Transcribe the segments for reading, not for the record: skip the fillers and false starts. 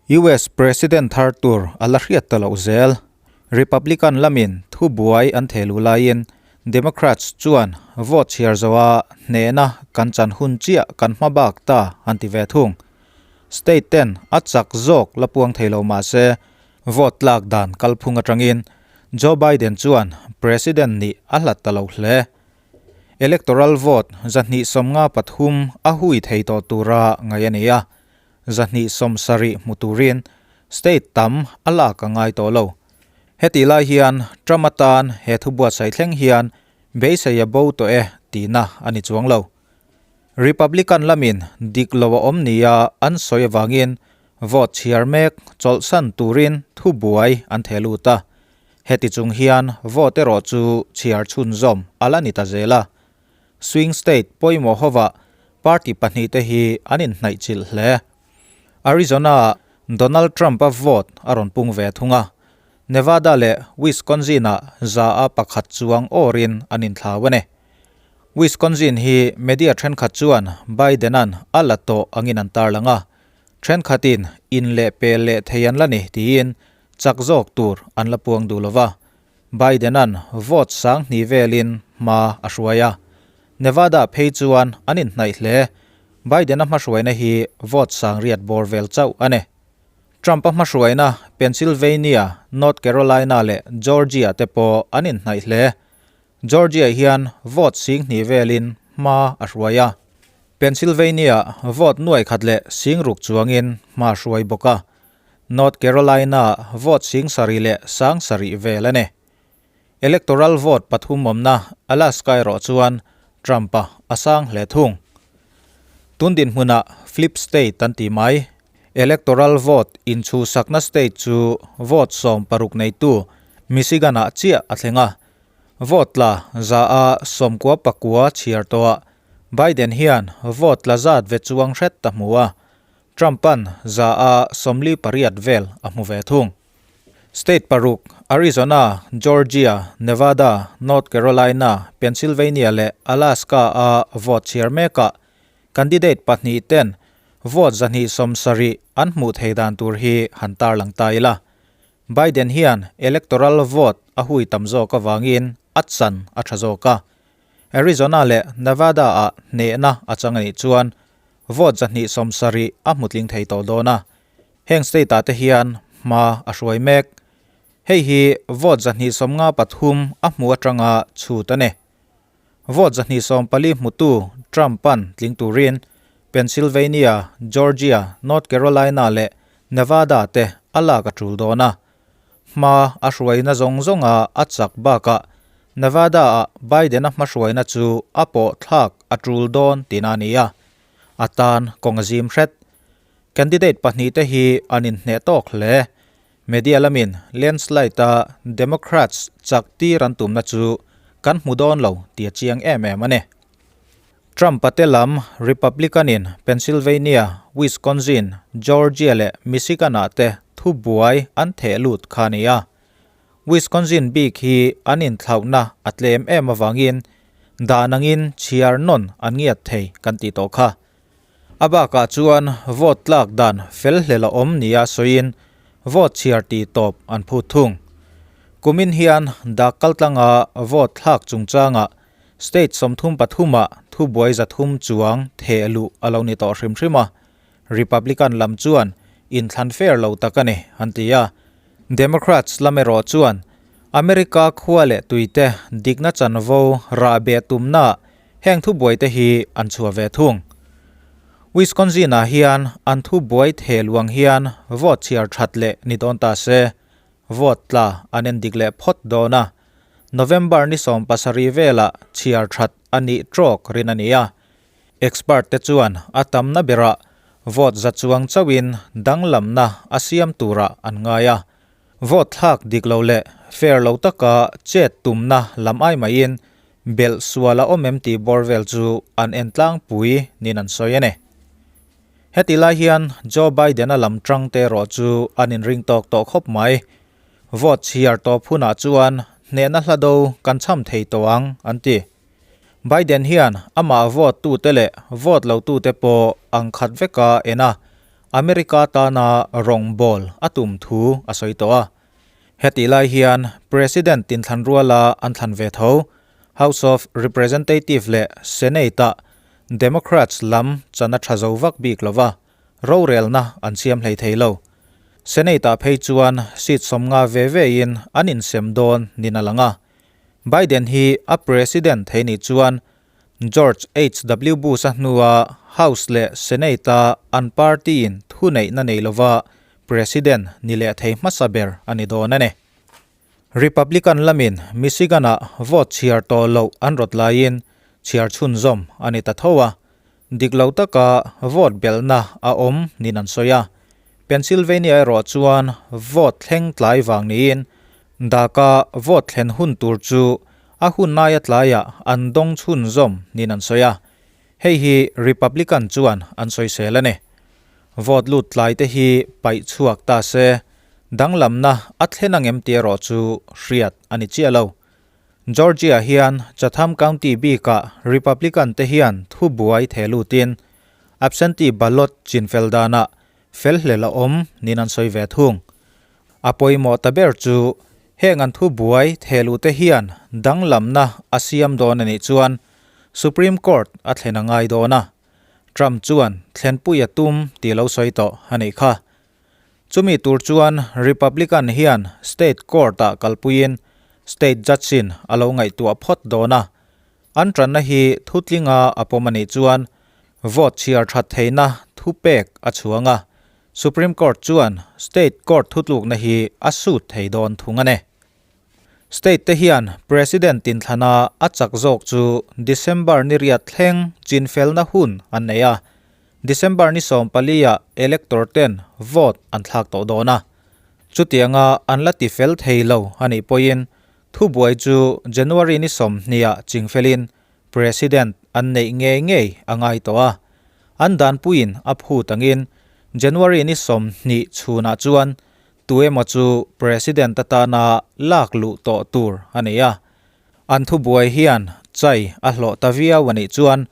US President thar tur a la hriat ta loh zel. Republican lamin thubuai an theh luh laiin Democrats chuan vote chhiar zoa hnehna kan chan hun chiah kan hma bak ta an ti ve thung. State ten a chak zawk la puang thei lo mah se vote tlak dan kalphung atangin Joe Biden chuan President nih a hlat ta lo hle. Electoral vote 253 a hui thei tawh tura ngaih a ni a. 270 hmu turin state tam a lak a ngai tawh lo. Hetih lai hian Trump atan he thu buatsaih thleng hian beisei a bo tawh e tihna a ni chuang lo. Republican lamin dik lo a awm nia an sawi avangin vote chhiar mek chawlhsan turin thu buai an theh lut a. Heti chung hian vote erawh chu chhiar chhunzawm a la ni ta zel a. Swing state pawimawh hovah party pahnihte hi an inhnaihchilh hle. Arizona-ah Donald Trump-a vote a rawn pung ve thung a, Nevada leh Wisconsin-ah 100 chuang awrin an inthlau a ni. Wisconsin hi media thenkhat chuan Biden-a'n a la tawh angin an tarlang a, thenkhatin in leh pel leh thei an la ni tiin chak zawk tur an la puang duh lo va. Biden-a'n vote 2000 velin hma a hruai a, Nevada phei chuan an inhnaih hle. Biden-a hmahruaina hi vote 800 bawr vel chauh a ni. Trump-a hmahruaina Pennsylvania, North Carolina leh Georgia te pawh an inhnaih hle. Georgia hian vote 2000 velin hma a hruai a. Pennsylvania vote 1,006 chuangin hma a hruai bawk a. North Carolina vote 7,700 vel a ni. Electoral vote pathum awmna Alaska erawh chuan Trump-a a sang hle thung. Tun dinhmunah flip state an ti mai. Electoral vote inchhuhsakna state chu vote 16 neitu Michigan-ah chiah a thleng a. Vote tla 99% chhiar tawhah Biden hian vote tla zat ve chuang hret ta hmu a. Trump-a'n 48% vel a hmu ve thung. State paruk, Arizona, Georgia, Nevada, North Carolina, Pennsylvania leh Alaska-a vote chhiar mekah candidate pahnih ten vote 270 an hmuh thei dan tur hi han tarlang ta ila. Biden hian electoral vote a hui tam zawk avangin a chan a tha zawk a. Arizona leh Nevada-ah hnehna a chang a nih chuan vote 270 a hmu tling thei tawh dawn a. Heng state-ah te hian hma a hruai mek. Hei hi vote 253 a hmu atanga chhut a ni. Vote 240 hmutu Trump-a'n tling turin Pennsylvania, Georgia, North Carolina leh Nevada te a lak a tul dawn a. Hma a hruaina zawng zawnga a chak bakah Nevada-ah Biden-a hmahruaina chu a pawh thlak a tul dawn tihna a ni a, a tan kawng a zim hret. Candidate pahnih te hi an inhneh tawk hle. Media lamin landslide-a Democrats chak tir an tumna chu kan hmu dawn lo tih a chiang em em a ni. Trump-a te lam Republican-in Pennsylvania, Wisconsin, Georgia leh Michigan-ah te thubuai an theh lut kha a ni a. Wisconsin bik hi an inthlauhna a tlem em avangin dan angin chhiar nawn an ngiat thei kan tih tawh kha. A bakah chuan vote tlak dan fel hlel a awm nia sawiin vote chhiar tih tawp an phut thung. Kumin hian dak kaltlanga vote thlak chungchangah state 33-ah thubuai 300 chuang theh luh a lo ni tawh hrim hrim a. Republican lam chuan inthlan fair lo tak a ni an ti a. Democrats lam erawh chuan America khua leh tuite dikna chanvo rahbeh tumna heng thubuai te hi an chhuah ve thung. Wisconsin-ah hian an thubuai theh luang hian vote chhiar that leh ni dawn ta se, vote tla an en dik leh phawt dawn a. November ni 17 velah chhiar that a nih trawk rin a ni a. Expert te chuan a tamna berah vote za chuang chauhin danglamna a siam turah an ngai a. Vote thlak dik lo leh fair lo taka chet tumna lam ai maiin belh sual a awm em tih bawr vel chu an en tlangpui niin an sawi a ni. Heti lai hian Joe Biden-a lam tang te erawh chu an inring tawk tawh khawp mai. Vote chhiar tawp hunah chuan hnehna hla do kan cham thei tawh ang an ti. Biden hian amah vote tute leh vote lo tute pawh ang khat veka en a. America tana rawngbawl a tum thu a sawi tawh a. Hetih lai hian President tinthlan ruala an thlan ve tho, House of Representative leh Senate-ah Democrats lam chan a tha zo vak bik lo va, rorelna an siam hlei thei lo. Senate-ah phei chuan seat 50 ve vein an insem dawn nin a lang a. Biden hi a President thei nih chuan George HW Bush-a hnua House leh Senate-a an party-in thuneihna nei lova President ni leh thei hmasa ber a ni dawn a ni. Republican lamin Michigan-ah vote chhiar tawh loh an rawt laiin chhiar chhunzawm a ni ta tho a, dik lo taka vote belhna a awm niin an sawi a. Pennsylvania erawh chuan vote thleng tlai vang niin Daka vote thlen hun tur chu a hun naia tlaiah an dawng chhunzawm niin an sawi a, hei hi Republican chuan an sawisel a ni. Vote lut tlai te hi paih chhuak ta se, danglamna a thlen angem tih erawh chu hriat a ni chiah lo. Georgia hian Chatham County bikah Republican te hian thubuai theh lutin absentee ballot chinfel danah felhlel a awm niin an sawi ve thung. A pawimawh ta ber chu heng an thubuai thehlute hian danglamna a siam dawn a nih chuan Supreme Court a thlen a ngai dawn a, Trump chuan thlenpui a tum tih lo sawi tawh a nih kha. Chumi tur chuan Republican hian state court-ah kalpuiin state judge-in a lo ngaihtuah phawt dawn a, An tanna hi thutlinga a pawm a nih chuan vote chhiar that theihna thupek a chhuang a, Supreme Court chuan State Court thutlukna hi a sut thei dawn thung a ni. State te hian President tinthlana a chak zawk chu December ni riat thleng chinfelna hun an nei a, December ni 14 ah elector ten vote an thlak tawh dawn a, chutianga an la tifel thei lo a nih pawhin Thubuai chu January ni 20 ah chingfelin President an neih ngei ngei a ngai tawh a, an danpuiin a phut angin January ni 20 chhunah chuan tuemaw chu President atana lak luh tawh tur a ni a. An thubuai hian chai a hlawh ta viau a nih chuan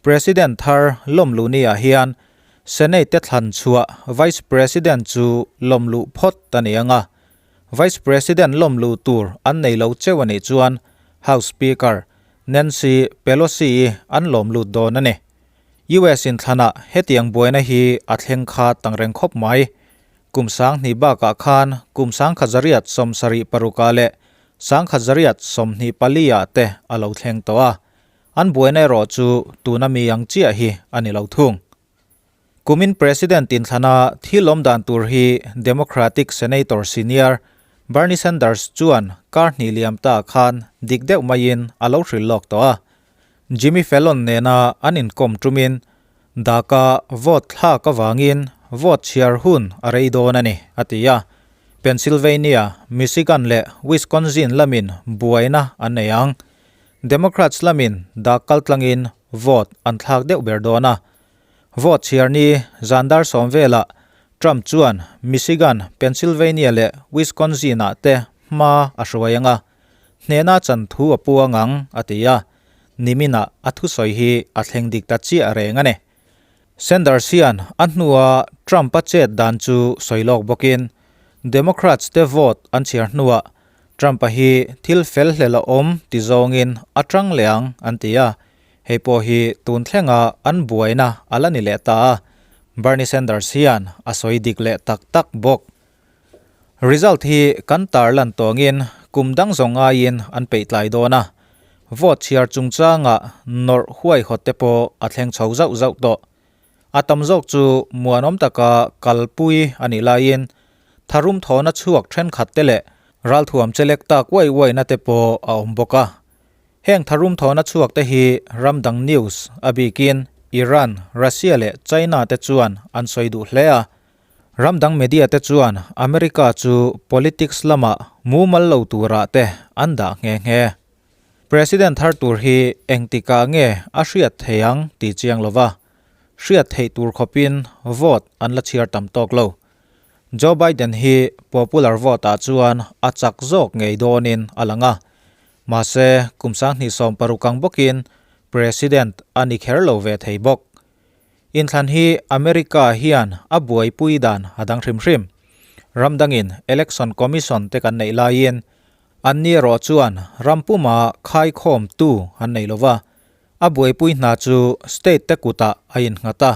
President thar lawmluh ni ah hian Senate te thlan chhuah Vice President chu lawmluh phawt a ni ang a, Vice President lawmluh tur an nei lo cheu a nih chuan House Speaker Nancy Pelosi-i an lawm lut dawn a ni. US inthlanah hetiang buaina hi a thleng kha tangreng khawp mai. Kum 2000 bakah khan kum 1976 ah leh 1924 ah te a lo thleng tawh a, an buaina erawh chu tuna mi ang chiah hi a ni lo thung. Kumin President inthlana thil awm dan tur hi Democratic Senator senior Bernie Sanders chuan kar hnih liam ta khan dik deuh maiin a lo hrilh lawk tawh a. Jimmy Fallon nena an inkawm tumin Daka vote thlak avangin vote chhiar hun a rei dawn a ni, a ti a. Pennsylvania, Michigan leh Wisconsin lamin buaina an nei ang. Democrats lamin dak kaltlangin vote an thlak deuh ber dawn a. Vote chhiar ni zan dar 10 velah Trump chuan Michigan, Pennsylvania leh Wisconsin-ah te hma a hruai ang a, hnehna chan thu a puang ang, a ti a. Niminah a thusawi hi a thleng dik ta chiah reng a ni. Sanders hian a hnua Trump-a chet dan chu sawi lawk bawkin Democrats te vote an chhiar hnuah Trump-a hi thil fel hlel a awm ti zawngin a tang leh ang an ti a, Hei pawh hi tun thlenga an buaina a la ni leh ta a, Bernie Sanders hian a sawi dik leh tak tak bawk. Result hi kan tarlan tawngin kum dang zawng ngaiin an peih tlai dawn a, vote chhiar chungchangah nawrh huaihawt te pawh a thleng chho zauh zauh tawh. A tam zawk chu muanawm taka kalpui a nih laiin tharum thawhna chhuak thenkhat te leh ralthuam chelek tak uai uaina te pawh a awm bawk a. Heng tharum thawhna chhuak te hi ram dang news a bikin Iran, Russia leh China te chuan an sawi duh hle a. Ram dang media te chuan America chu politics lamah mumal lo turah te an dah nghe nghe. President thar tur hi engtikah nge a hriat thei ang tih chiang lova hriat theih tur khawpin vote an la chhiar tam tawk lo. Joe Biden hi popular vote ah chuan a chak zawk ngei dawnin a lang a. Mahse, kum 2016 ang bawkin President a ni kher lo ve thei bawk. Inthlan hi America hian a buaipui dan a dang hrim hrim. Ram dangin Election Commission te kan neih laiin an ni erawh chuan ram puma khaikhawmtu an nei lova, a buaipui hna chu state te kutah a innghat a,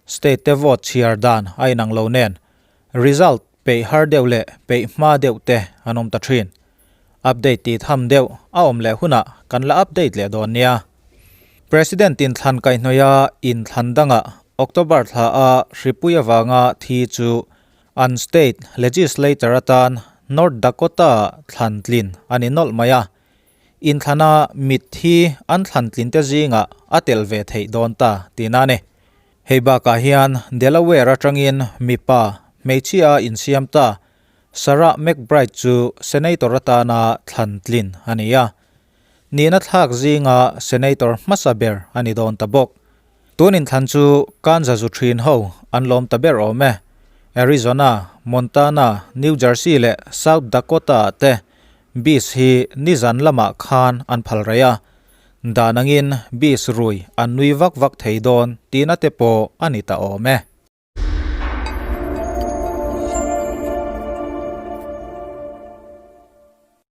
state te vote chhiar dan a inang lo nen result peih har deuh leh peih hma deuh te an awm ta thin. Update tih tham deuh a awm leh hunah kan la update leh dawn nia. President inthlan kaihhnawih a inthlan dangah October thla a hripui avanga thi chu an state legislator atan North Dakota ah thlan tlin a ni nawlh mai a. Inthlana mitthi an thlan tlin te zingah a tel ve theih dawn ta tihna a ni. Hei bakah hian Delaware atangin mipa hmeichhia insiam ta Sarah McBride chu Senator atana thlan tlin a ni a. Nihna thlak zinga Senator hmasa ber a ni dawn ta bawk. Tun inthlan chu Kanza zu thin ho an lawm ta ber awm e. Arizona, Montana, New Jersey leh South Dakota ah te Bees hi nizan lamah khan an phal rei a. Dan angin Bees rui an nui vak vak thei dawn tihna te pawh a ni ta awm e.